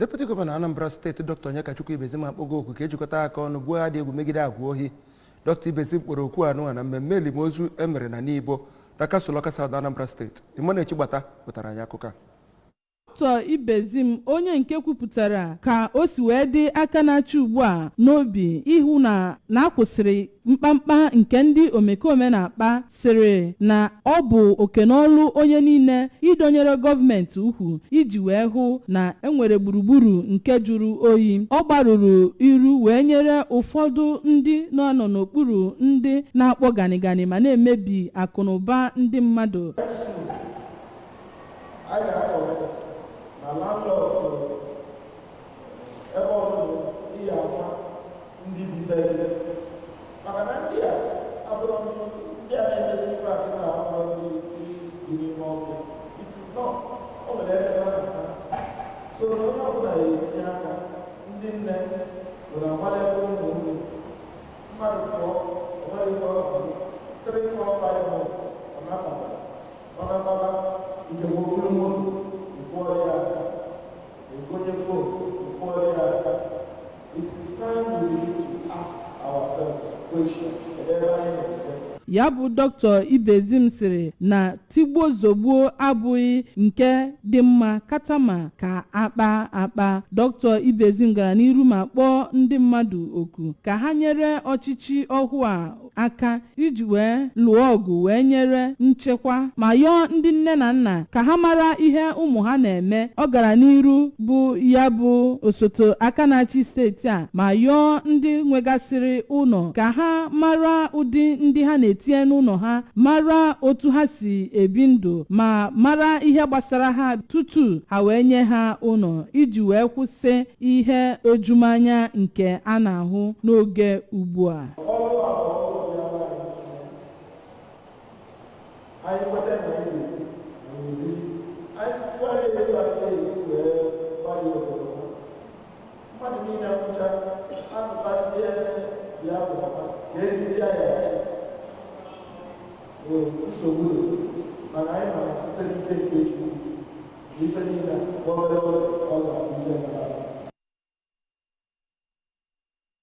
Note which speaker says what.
Speaker 1: Deputy Gọvanọ Anambra Steeti, Dr. Onyekachukwu Ibezim, akpọgo oku ka ejikọta aka ọnụ buo agha dị egwu megide agwa ohi. Dr. Ibezim kpọrọ okwu anụnwa na mmemme elimozu e mere na Nibo na kansụl Ọka South, Anambra Steeti. Emmanuel Chigbata wetara anyị akụkọ a.
Speaker 2: Dr. Ibezim, onye nke kwupụtara ka o si wee dị aka na-achị ugbu a n'obi ịhụ na na akwụsịrị mkpamkpa nke ndị omekome na-akpa, sịrị na ọ bụ okenọlụ onye niile ịdọnyere gọọmenti ukwu iji wee hụ na enwere gburugburu nke jụrụ oyi. Ọ gbarụrụ iru wee nyere ụfọdụ ndị nọ n'okpuru ndị na-akpọ ganigani ma na-emebi akụnụba ndị mmadụ.
Speaker 3: A ga-acollect na landlord ebe ọbụla iyi ama ndị bi be gị, maka na ndị a abụrụ ndị a na-emezi ife a kịta, abụrụ ndị bi n'ime ọfịa. It is not, o nwere ebe ha na so na onye ọbụla ya etinye aka. Ndị nne bụ na amara ebe ụmụ unu mmadụ pụọ, o nwere ife ọ na-abụ 3 4 5 months, ọ natara, ọ nataba, ikekwe oburu moto ịkwụọrọ ya aka, egonye phone ịkwụọrọ ya aka. It is time we begin to ask ourselves question: kedu ebe anyị na-eje?
Speaker 2: Ya bụ Dr. Ibezim sịrị na tigbuo zogbuo abụghị nke dị mma, katama ka akpa akpa. Dr. Ibezim gara n'iru ma kpọọ ndị mmadụ oku ka ha nyere ọchịchị ọhụụ a aka iji wee lụọ ọgụ wee nyere nchekwa, ma yọọ ndị nne na nna ka ha mara ihe ụmụ ha na-eme. Ọ gara n'iru bụ ya bụ osote aka na-achị steeti a ma yọọ ndị nwegasịrị ụlọ ka ha mara ụdị ndị ha na-etinye n'ụlọ ha, mara otu ha si ebi ndụ, ma mara ihe gbasara ha tutu ha wee nye ha ụlọ, iji wee kwụsị ihe ojumanya nke a na-ahụ n'oge ugbu a.
Speaker 3: Ọrụ a bụ ọrụ dị ala anyị niile. Anyị kweta na anyị ga-ebi, anyị ebiri, anyị sikwara etu anyị ga-esi wee gbalịa obodo ha. Mmadụ niile nwụcha, apụtazie Biafra ka ezi ndị anyị achị. So nsogbu dị, mana anyị mara site n'ike nke Chukwu na ife niile a, obere oge, ọ ga-abụ ife gara aga.